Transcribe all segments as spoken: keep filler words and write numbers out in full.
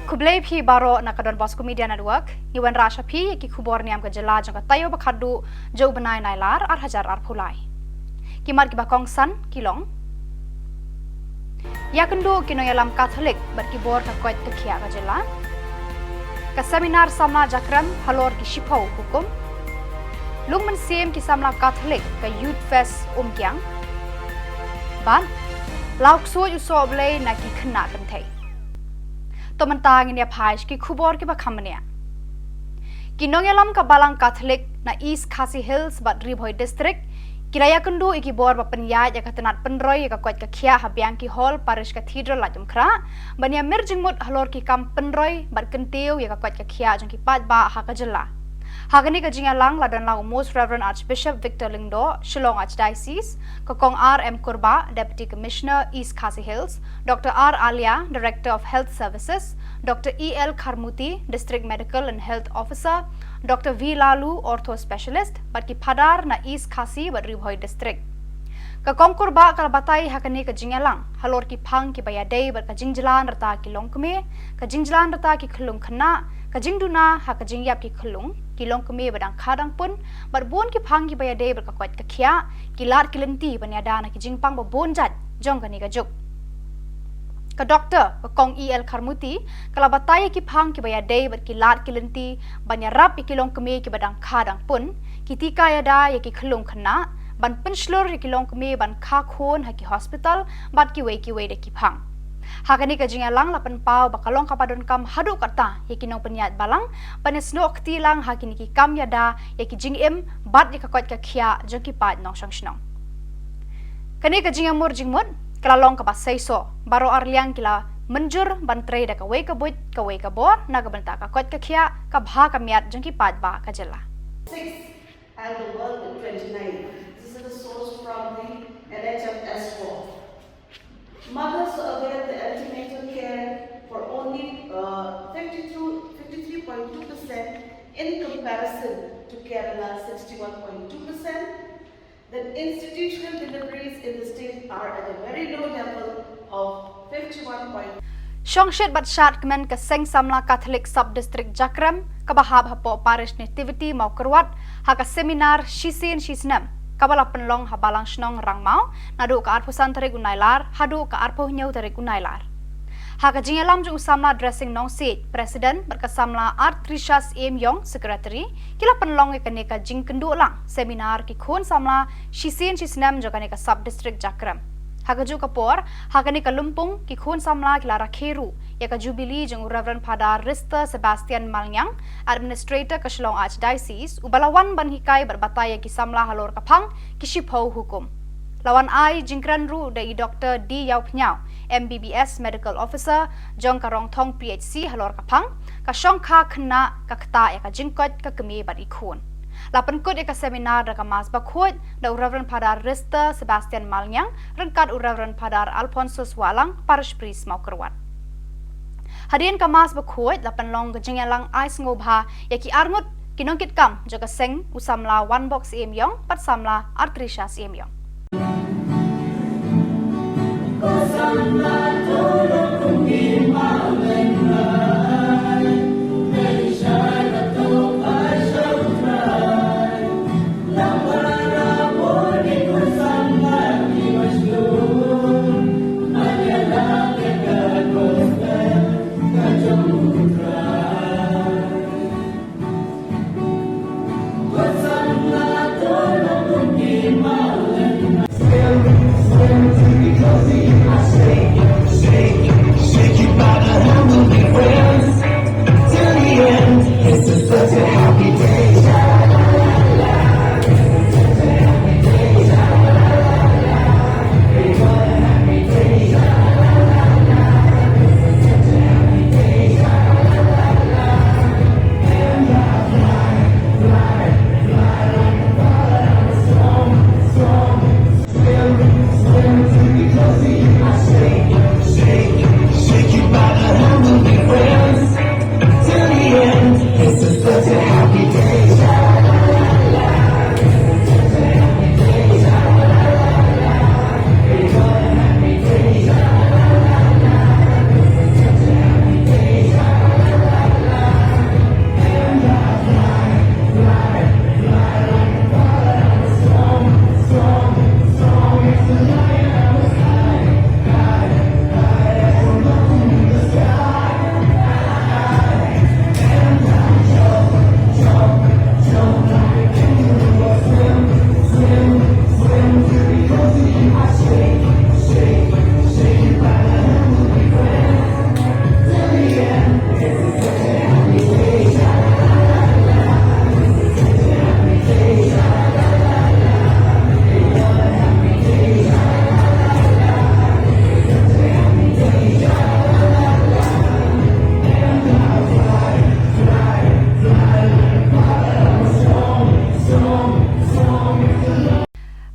Khublei phi baroh na ka Don Bosco Media Network. Ngi wanrah sha phi ki khubor niam ka jylla jong ka taïew ba khatduh jong u bnai Nailar ar hajar arphew lai. Ki mat kiba kongsan ki long: ïakynduh ki nongïalam Katholik bad ki bor ka koit ka khiah ka jylla. Ka seminar samla Jakrem halor ki shiphew hukum. Lung mynsiem ki samla Katholik ka Youth Fest Umkiang. Bad law ksuid u soh Blei na ki khynnah kynthei. To mynta ngin ïa phai sha ki khubor kiba kham bniah. Ki nongïalam ka Balang Katholik na East Khasi Hills bad Ri Bhoi District ki la ïakynduh ïa ki bor ba pynïaid ïa ka tnat pynroi ïa ka koit ka khiah ha Bianchi Hall, Parish Cathedral, Laitumkhrah, ban ïa mir jingmut halor ki kam pynroi bad kyntiew ïa ka koit ka khiah jong ki paidbah ha ka jylla. Ha kane ka jingïalang la don lang u Most Reverend Archbishop Victor Lyngdoh, Shillong Archdiocese, ka Kong R M Kurbah, Deputy Commissioner, East Khasi Hills, Doctor R Alia, Director of Health Services, Doctor E L Kharmuti, District Medical and Health Officer, Doctor V Lalu, Ortho Specialist, bad ki phadar na East Khasi bad Ri Bhoi District. Ka Kong Kurbah ka la batai ha kane ka jingïalang halor ki phang kiba ïadei bad ka jingjlan rta ki longkmie, ka jingjlan rta ki khyllung khynnah, ka jingduna ha ka jingïap ki khyllung, ki longkmie ba dang kha dang pun, bad bun ki phang kiba ïadei bad ka koit ka khiah, ki lad ki lynti ban ïada na ki jingpang ba bun jait jong kane ka juk. Ka Doctor, ka Kong E L Kharmuti, ka la batai ïa ki phang kiba ïadei bad ki lad ki lynti ban ïarap ïa ki longkmie kiba dang kha dang pun, ki tika ïada ïa ki khyllung khynnah, ban pynshlur ïa ki longkmie ban kha khun ha ki hospital, bad kiwei kiwei de ki phang. Ha kane ka jingïalang la pynpaw ba ka long kaba donkam haduh katta ïa ki nongpynïaid balang ban ïasnoh kti lang ha kine ki kam ïada ïa ki jingim bad ïa ka koit ka khiah jong ki paid nongshong shnong. Kane ka jingïamur jingmut ka la long kaba seisoh, baroh arliang ki la mynjur ban trei da kawei ka buit kawei ka bor na ka bynta ka koit ka khiah, ka bha ka miat jong ki paidbah ka jylla. Six and the world in twenty-nine. This is the source from the N H M S four. Mothers avail the antenatal care for only uh, fifty-two, fifty-three point two percent in comparison to Kerala, sixty-one point two percent. Then institutional deliveries in the state are at a very low level of fifty-one point. Shongshit bad shad kmen ka Seng Samla Catholic Sub District Jakrem, kaba hap hapoh Parish Nativity Mawkyrwat, ha ka seminar shisien shisnem kaba la pynlong ha Balang Shnong Rangmaw, naduh ka arphew san tarik u Nailar haduh ka arphew hynñiew tarik u Nailar. Ha ka jingïalam jong u samla Dressing Nongsiej, President, bad ka samla Artrisha Syiem Ïong, Secretary, ki la pynlong ïa kane ka jingkynduh lang seminar ki khun samla shisien shisnem jong kane ka Sub District Jakrem. Ha kajuh ka por, ha kane ka lympung ki khun samla ki la rakhe ruh ïa ka jubili jong u Reverend Father Rister Sebastian Malngiang, Administrator ka Shillong Archdiocese, uba la wan ban hikai bad batai ïa ki samla halor ka phang ki shiphew hukum. La wan ai jingkren ruh da i Doctor D Ïawphniaw, M B B S Medical Officer jong ka Rongthong P H C halor ka phang, ka shongkha khynnah, ka ktah ïa ka jingkoit ka kmie bad i khun. La pynkut ïa ka seminar da ka Mass Bakhuid da u Reverend Father Rister Sebastian Malngiang ryngkat u Reverend Father Alphonsus Wahlang, Parish Priest Mawkyrwat. Hadien ka Mass Bakhuid la pynlong ka jingïalang ai sngewbha ïa ki arngut ki nongkitkam jong ka seng, u samla Wanbok Syiem Ïong bad samla Artrisha Syiem Ïong.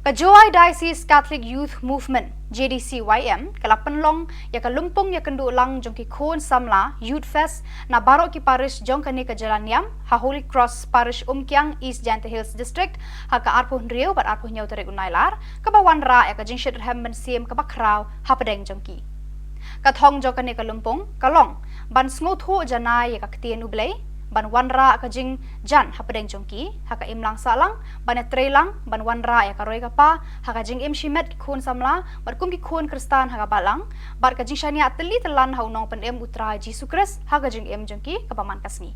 Ka Jowai Diocese Catholic Youth Movement, J D C Y M, ka la pynlong ïa ka lympung ïakynduh lang jong ki khun samla Youth Fest na baroh ki parish jong kane ka jylla niam ha Holy Cross Parish, Umkiang, East Jaintia Hills District, ha ka arphew hynriew bad arphew hynñiew tarik u Nailar, kaba wanrah ïa ka jingshitrhem mynsiem kaba khraw hapdeng jong ki. Ka thong jong kane ka lympung ka long ban sngewthuh janai ïa ka ktien U Blei, ban wanrah ka jingjan hapdeng jong ki ha ka imlang sahlang, ban ïatreilang, ban wanrah ïa ka roi ka par ha ka jingim shimet ki khun samla bad kum ki khun Khristan ha ka balang, bad ka jingshaniah tylli tyllun ha u Nongpynim U Trai Jisu Khrist ha ka jingim jong ki kaba man ka sngi.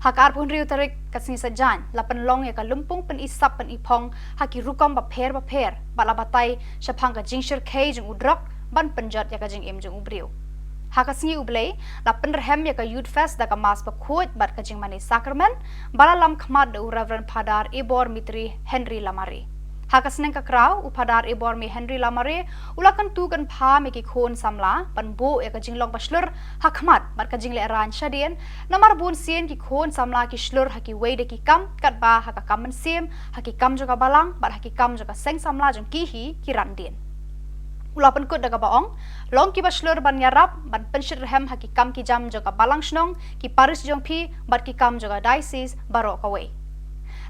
Ha ka arphew hynriew tarik, ka sngi Saitjaiñ, la pynlong ïa ka lympung pyni sap pyni phong ha ki rukom bapher bapher bad la batai shaphang ka jingshyrkhei jong u drok ban pynjot ïa ka jingim jong u briew. Ha ka sngi U Blei la pynrhem ïa ka Youth Fest da ka Mass bakhuid bad ka jingmane Sakramen, ba la lam khmat da u Reverend Father Ebor Mitri Henry Lamare. Ha ka sneng ka kraw, u Father Ebor Mi Henry Lamare u la kyntu kynpham ïa ki khun samla ban buh ïa ka jinglong bashlur ha khmat bad ka jinglehrain shadien, namar bunsien ki khun samla ki shlur ha kiwei de ki kam, katba ha ka kam mynsiem, ha ki kam jong ka balang bad ha ki kam jong ka seng samla jong ki hi ki ran dien. U la pynkut da kaba ong, long kiba shlur ban ïarap ban pynshitrhem ha ki kam ki jam jong ka balang shnong, ki parish jong phi bad ki kam jong ka diocese baroh kawei.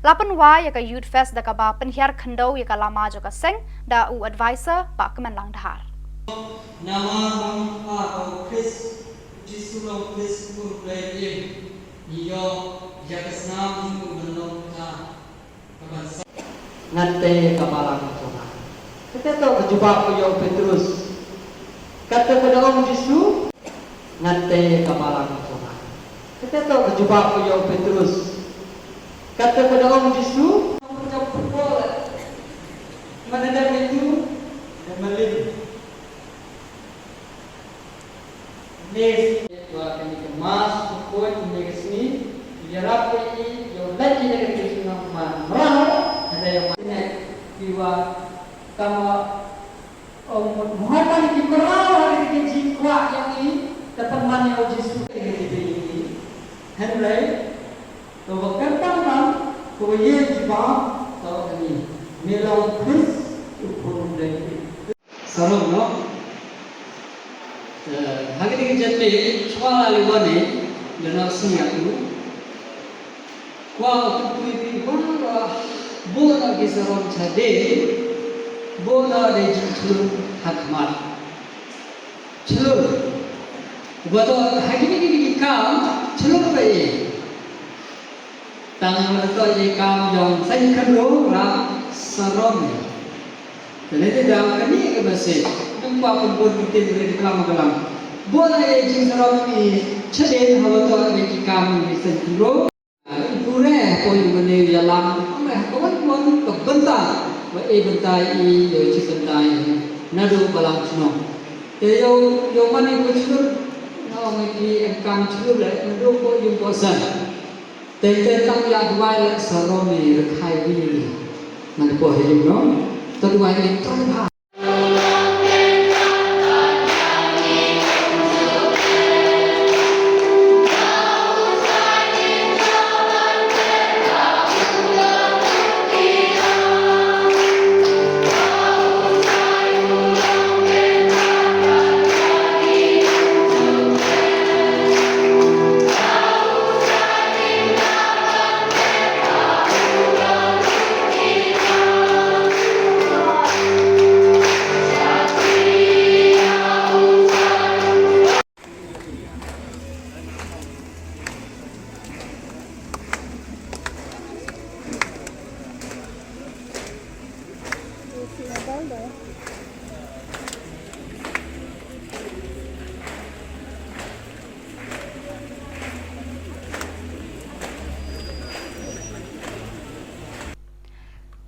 La pynwai ïa ka Youth Fest da kaba pynhiar khyndew ïa ka lama jong ka seng da u advisor Bah Kmenlang Dhar. Namar ba ngi phah ba u Khrist Jisu long Khrist u Blei, ngi ïoh ïa ka snam jong u ban long ka, ka ban sa- Ngan tei ïa ka balang jong nga. Kata to ka jubab ka ïa u Petrus. Kata ka da ong Jisu. Ngan tei ïa ka balang jong nga. Kata to ka jubab ka ïa u Petrus. Kata ka da ong Jisu. Mana da itu, da malin. Ngi ïa kane ka Mass bakhuid kane ka sngi, ïarap ïa ki, ïa u lait ïa ka jingmrad, mrad, hynrei ïa u lait ïa ki wa tang ong mut, mut ha kane ki mrad, ha kane ki jingkwah ïa ngi, te pynban ïa u Jisu ka ïa ki, hynrei to ba kyrpang lang, to ba ïa ki ba, to kane, me long Khrist u Khun u Blei. Sarong noh. Eh, ha kane ka janmiet, shuwa la leh wan ne, da noh sngi ïa u. Kwah u kyntu ïa phi, wan la, bun noh ki sarong shadien, bun noh de jingshlur ha khmat. Shlur. Uba to, ha kine kine ki kam, shlur ba ïa. Tang ba to ïa kam jong seng khynroo, rah sarong. Te lei te da kane ka message, nang kwah pynbun ktien ri klam klam. Bun ïa jingsarong ïa shadien haba to ïa ki kam ïa seng khynroo. Pure ko ïa mane ïa lam, ame ka wan wan ka bynta, ba e bynta ïa ïa chi bynta ïa naduh balang shnong. Te ïa ïa mane ko chlur, na ong ïa ki em kam chlur le, naduh ko ïa ko san. Te te tang ïa duwai le sarong ne rkhai wi. Ngan ko ha ïa no, to duwai ne tang ha.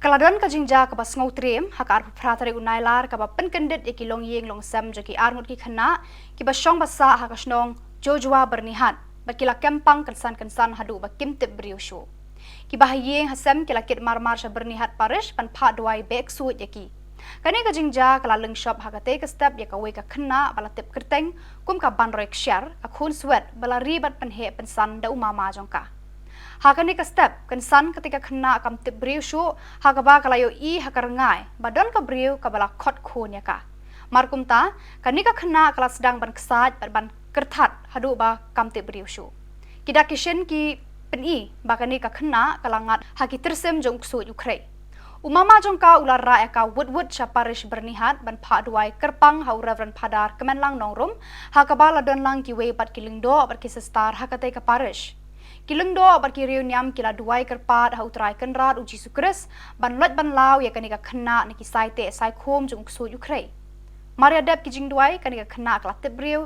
Ka la don ka jingjia kaba sngewtriem ha ka arphew phra tarik u Nailar, kaba pynkyndit ïa ki longïing longsem jong ki arngut ki khynnah kiba shong ba sah ha ka shnong Jojwa Byrnihat, ba ki la kem pang kynsan kynsan haduh ba kim tip briew shuh. Kiba ha ïing ha sem ki la kit mar mar sha Byrnihat Parish ban phah duwai beh ksuid ïa ki. Kane ka jingjia ka la lyngshop ha katei ka step ïa kawei ka khynnah ba la tip kyrteng kum ka Banroi Kshiar, ka khun swet ba la ri bad pynheh pynsan da u mama jong ka. Ha kane ka step, kynsan katei ka khynnah kam tip briew shuh, ha kaba ka la ïohi ha ka rngai ba don ka briew kaba la khot khun ïa ka. Mar kumta, kane ka khynnah ka la sdang ban ksaid bad ban kyrthat haduh ba kam tip briew shuh. Ki dak ki shin ki pyni ba kane ka khynnah ka la ngat ha ki tyrsim jong u ksuid u khrei. U mama jong ka u la rah ïa ka wut wut sha parish Byrnihat ban phah duwai kyrpang ha u Reverend Phadar Kmenlang Nongrum, ha kaba la don lang kiwei pat ki lyngdoh bad ki sister ha katei ka parish. Ki lyngdoh bad ki riewniam ki la duwai kyrpad ha u Trai Kynrad u Jisu Khrist ban loit ban law ïa kane ka khynnah na ki saiteh saikhum jong u ksuid u khrei. Mar ïa dep ki jingduwai, kane ka khynnah ka la tip briew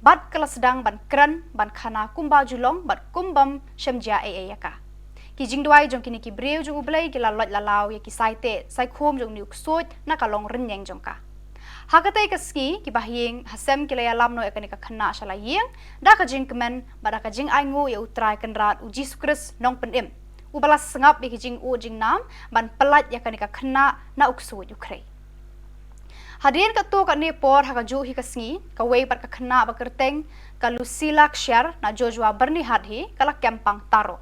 bad ka la sdang ban kren, ban khana kumba ju long bad kum bym shym jia ei ei ïa ka. Ki jingduwai jong kine ki briew jong U Blei ki la loit la law ïa ki saiteh saikhum jong une u ksuid na ka longrynïeng jong ka. Ha katei ka sngi, ki bahaïing hasem ki la ïalam noh ïa kane ka khynnah sha la ïing da ka jingkmen bad da ka jingainguh ïa u Trai Kynrad u Jisu Khrist Nongpynim, uba la sngap ïa ki jingud jingnam ban pyllait ïa kane ka khynnah na u ksuid u khrei. Hadien katto katne por ha kajuh hi ka sngi, kawei pat ka khynnah ba kyrteng ka Lucila Kshiar na Jojua Byrnihat hi ka la kem pang taro.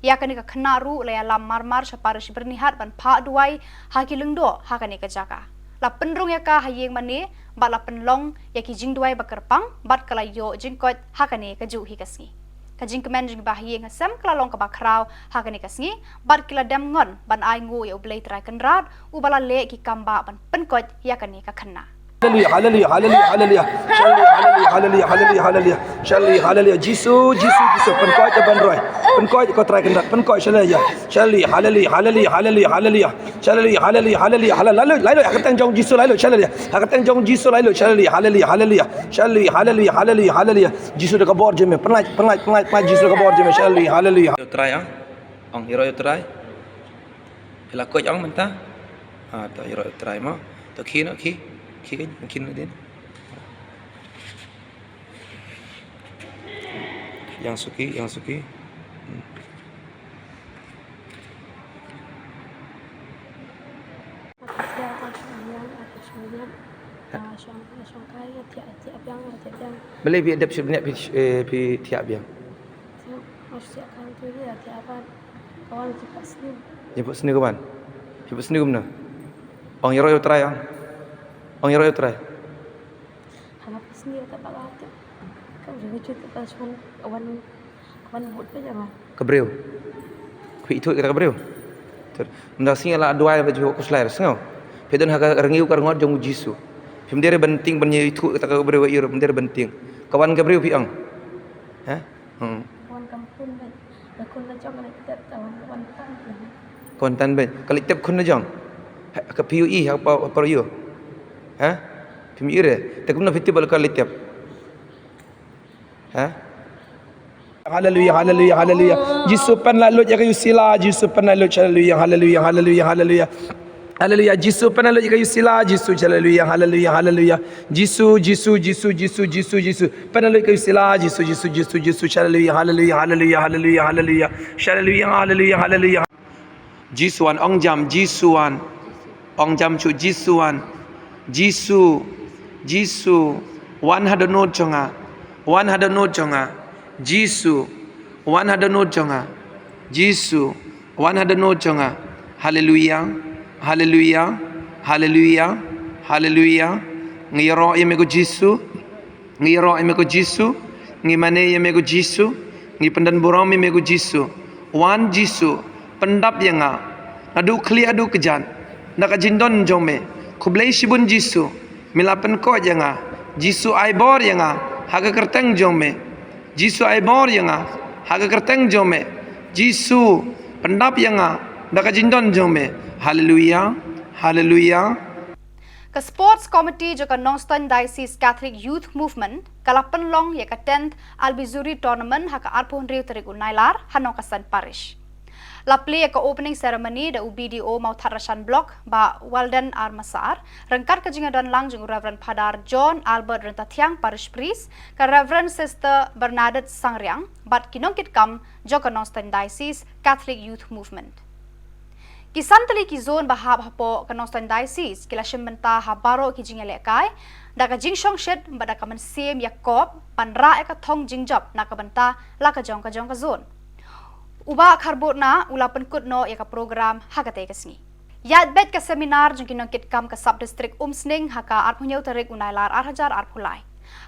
Ïa kane ka khynnah ruh la ïalam mar mar sha parish Byrnihat ban phah duwai ha ki lyngdoh ha kane ka jaka. La pynrung ïa ka ha ïing mane bad la pynlong ïa ki jingduwai ba kyrpang bad ka la ïoh jingkoit ha kane kajuh hi ka sngi. Ka jingkmen jong ki bahaïing hasem ka la long kaba khraw ha kane ka sngi bad ki la dem ngon ban ainguh ïa U Blei Trai Kynrad, uba la leh ki kam bah ban pynkoit ïa kane ka khynnah. Hallelujah, hallelujah, hallelujah, hallelujah. Shalom, hallelujah, hallelujah, hallelujah, hallelujah. Shalom, hallelujah. Jisu, Jisu, Jisu. Pynkoit ïa ban roi. Pynkoit ko Trai Kynrad. Pynkoit, shalom, hallelujah. Shalom, hallelujah, hallelujah, hallelujah, hallelujah. Shalom, hallelujah, hallelujah, hallelujah. Lai lut, lai lut. Ha ka kyrteng jong Jisu, lai lut, shalom, hallelujah. Ha ka kyrteng jong Jisu, lai lut, shalom, hallelujah, hallelujah. Shalom, hallelujah, hallelujah, hallelujah. Jisu da ka bor jong me. Pynlait, pynlait, pynlait, pynlait. Jisu da ka bor jong me. Shalom, hallelujah. Ïa u Trai, ah. Ong, ïaroh ïa u Trai. Phi la koit ong mynta? Ah, to ïaroh ïa u Trai mo. To khie noh, khie. Khie kein, khie noh dien. Ïeng suki, ïeng suki. Hmm. Balei phi dep shu bniah phi, eh, phi thiah biang? Jingput sniew ka wan. Jingput sniew kumno? Ong ïaroh ïa u Trai, ong. Ong ïaroh ïa u Trai. Ka briew. Phi ithuh kata ka briew. Mynta sngi la duwai ba ju khuslai sngew. Phi don ha ka rngiew ka rngot jong u Jisu. Phim dei ban tieng ban ïa ithuh kata ka briew, ïa phim dei ban tieng. Ka wan ka briew phi ong. Ha? Hmm. Ka wan tan beit. Ka leit tep khun la jong. Ha, ka phi ïohi ha pa, pa ïoh. Ha? Phim ïohi re. Te kumno phi tip ba ka leit tep? Ha? Haleluya, haleluya, haleluya. Jisu pynlait lut ïa ka Yusila, Jisu pynlait lut, haleluya, haleluya, haleluya, haleluya. Haleluya, Jisu pynlait lut ïa ka Yusila, Jisu, haleluya, haleluya, haleluya. Jisu, Jisu, Jisu, Jisu, Jisu, Jisu. Pynlait lut ïa ka Yusila, Jisu, Jisu, Jisu, Jisu, haleluya, haleluya, haleluya, haleluya, haleluya. Haleluya, haleluya, haleluya. Jisu wan, ong jam, Jisu wan. Ong jam shuh, Jisu wan. Jisu, Jisu, wan ha dohnud jong nga. Wan ha dohnud jong nga. Jisu, wan ha dohnud jong nga. Jisu, wan ha dohnud jong nga. Haleluya, haleluya, haleluya, haleluya. Ngi ïaroh ïa me ko Jisu. Ngi ïaroh ïa me ko Jisu, ngi mane ïa me ko Jisu, ngi pyndonburom ïa me ko Jisu. Wan Jisu, pyndap ïa nga. Naduh khlieh haduh kjat, da ka jingdon jong me. Khublei shibun Jisu, me la pynkoit ïa nga. Jisu ai bor ïa nga, ha ka kyrteng jong me. Jisu ai bor ïa nga, ha ka kyrteng jong me. Jisu, pyndap ïa nga, da ka jingdon jong me. Haleluya, haleluya. Ka Sports Committee jong ka Nongstoiñ Diocese Catholic Youth Movement ka la pynlong ïa ka tenth Albizuri Tournament ha ka arphew hynriew tarik u Nailar ha Nongkasan Parish. La plie ïa ka opening ceremony da u B D O Mawthadraishan Block, Bah Walden R Massar, ryngkat ka jingïadon lang jong u Reverend Phadar John Albert Ryntathiang, Parish Priest, ka Reverend Sister Bernadette Sangriang bad ki nongkitkam jong ka Nongstoiñ Diocese Catholic Youth Movement. Ki san tylli ki zone ba hap hapoh ka Nongstoiñ Diocese ki la shim bynta ha baroh ki jingïalehkai da ka jingshongshit bad da ka mynsiem ïakop ban rah ïa ka thong jingjop na ka bynta la ka jong ka jong ka zone. U Bah Kharbud Nah u la pynkut noh ïa ka program ha katei ka sngi. Ïaid beit ka seminar jong ki nongkitkam ka Sub District Umsning ha ka arphew hynñiew tarik u Nailar ar hajar arphew lai.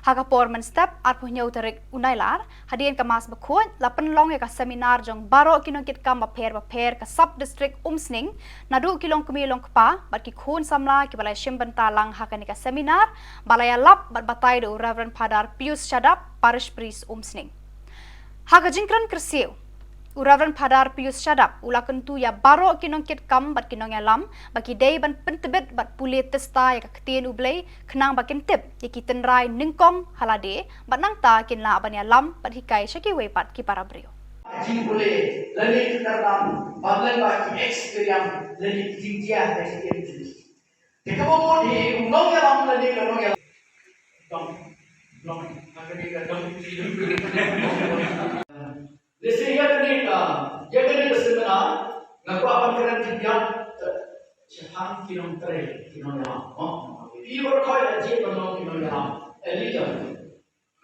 Ha ka por mynstep arphew hynñiew tarik u Nailar, hadien ka Mass Bakhuid, la pynlong ïa ka seminar jong baroh ki nongkitkam bapher bapher ka Sub District Umsning, naduh ki longkmie longkpa bad ki khun samla kiba la shim bynta lang ha kane ka seminar, ba la ïalap bad batai da u Reverend Father Pius Shadap, Parish Priest Umsning. Ha ka jingkren kyrsiew, u Reverend Father Pius Shadap u la kyntu ïa baroh ki nongkitkam bad ki nongïalam ba ki dei ban pyntbit bad pule tista ïa ka ktien U Blei, khnang ba kin tip ïa ki tynrai nyngkong ha lade, bad nangta kin lah ban ïalam bad hikai sha kiwei pat ki para briew. Jingpule lane ki kyrdan, bad lane ba ki experience lane ki jingjia ha ka jingim jong ngi. Te kaba mut hi u nongïalam lane ka nongïalam. Dong, dong, ha kane ka dong. Lehse ïa kane ka, ïa kane ka seminar nga kwah ban kren khyndiat shaphang ki nongtrei, ki nongïalam. Phi baroh khoit la jied ban long ki nongïalam, a leader.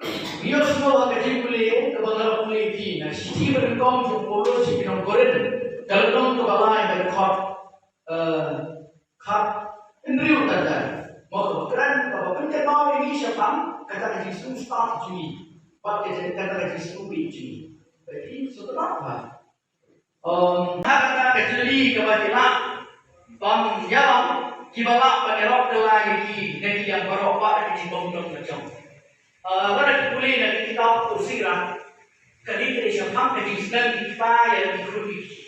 Ngi ïohsngew ha ka jingpule kaba nga la pule ïa phi na ka shithi ba nyngkong jong u Paulus sha ki nong Korinth, ka lynnong kaba lai, ka dkhot, eh, khathynriew tang. Mo, kaba kren, kaba pynkynmaw ïa ngi shaphang kata ka jingsngewstad jong ngi bad kata ka jingsngewbha jong ngi. Ba phi sngewtynnat ba, um, ha kata ka jylli kaba ki lah ban ïalam, kiba lah ban ïarap kylla ïa ki na ki liang baroh bad ka jingbym don ba jong. Uh, lada phi pule na ka kitab u Sirah, ka dei ka dei shaphang ka jingsneng ki kpa ïa ki khun ki kti.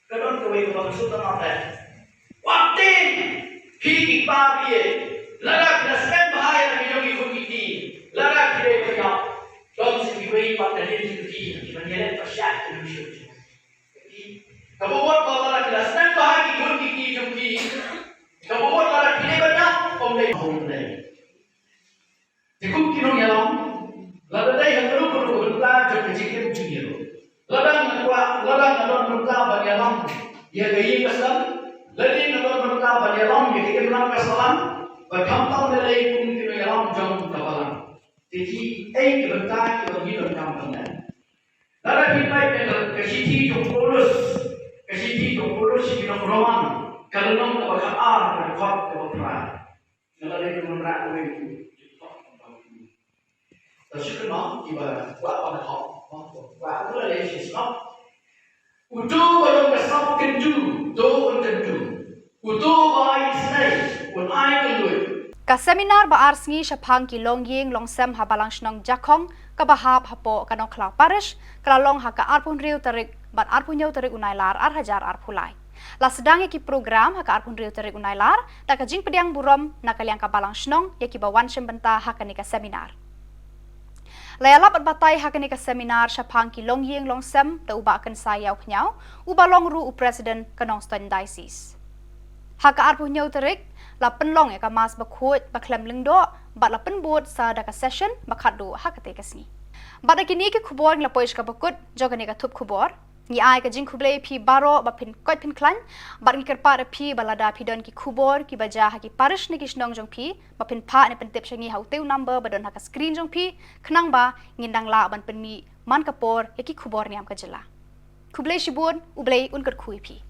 Ka don kawei kaba ka shu tang ap eh. Wat tieng, phi ki kpa phi eh. Lada phi la sngewbha ïa la ki jong ki khun ki kti, lada phi dei ban ïap, don sa kiwei pat na liang jong phi kiban ïaleh pyrshah ïa ka mynsiem jong phi. Kaba mut ba lada phi la sngewbha ïa ki khun ki kti jong phi, kaba mut lada phi dei ban ïap, ym dei ban ïap. Te kum ki nongïalam, lada dei ha kano kano ka bynta jong ka jingim jong ngi ruh, lada nga kwah, lada nga don bynta ban ïalam ïa ka ïing ka sem, lada nga don bynta ban ïalam ïa ka imlang ka sahlang, ba khamtam lei lei kum ki nongïalam jong ka balang. Te kiei ki bynta kiba ngi donkam ban leh? Lada phi peit ïa ka shithi jong u Paulus, ka shithi jong u Paulus sha ki nong Roman, ka lynnong kaba khatar, ka dkhot kaba phra. Nga la dei ban wanrah kawei. Te shu kynmaw kiba kwah ban hok, kwah ban leh shisha. Uto uba long ka sap kyntu, to un kyntu. Uto uba ai isynei, un ai kylluid. Ka seminar ba ar sngi shaphang ki longïing longsem ha Balang Shnong Jakhong, kaba hap hapoh ka Nongkhlaw Parish, ka la long ha ka arphew hynriew tarik bad arphew hynñiew tarik u Nailar ar hajar arphew lai. La sdang ïa ki program ha ka arphew hynriew tarik u Nailar da ka jingpdiang burom na ka liang ka Balang Shnong ïa kiba wan shim bynta ha kane ka seminar. La ïalap bad batai ha kane ka seminar shaphang ki longïing longsem da u Bah Kynsai Ïawphniaw, uba long ruh u President ka Nongstoiñ Diocese. Ha ka arphew hynñiew tarik, la pynlong ïa ka Mass Bakhuid, Bakhlem Lyngdoh, bad la pynbud sa da ka session ba khatduh ha katei ka sngi. Bad da kine ki khubor ngi la poi sha kaba kut jong kane ka thup khubor. Ngi ai ka jingkhublei ïa phi baroh ba phin koit phin khlaiñ, bad ngi kyrpad ïa phi ba lada phi don ki khubor kiba jia ha ki parish ne ki shnong jong phi, ba phin phah ne pyntip sha ngi ha utei u number ba don ha ka screen jong phi, khnang ba ngin dang lah ban pynmih man ka por ïa ki khubor niam ka jylla. Khublei shibun, U Blei un kyrkhu ïa phi.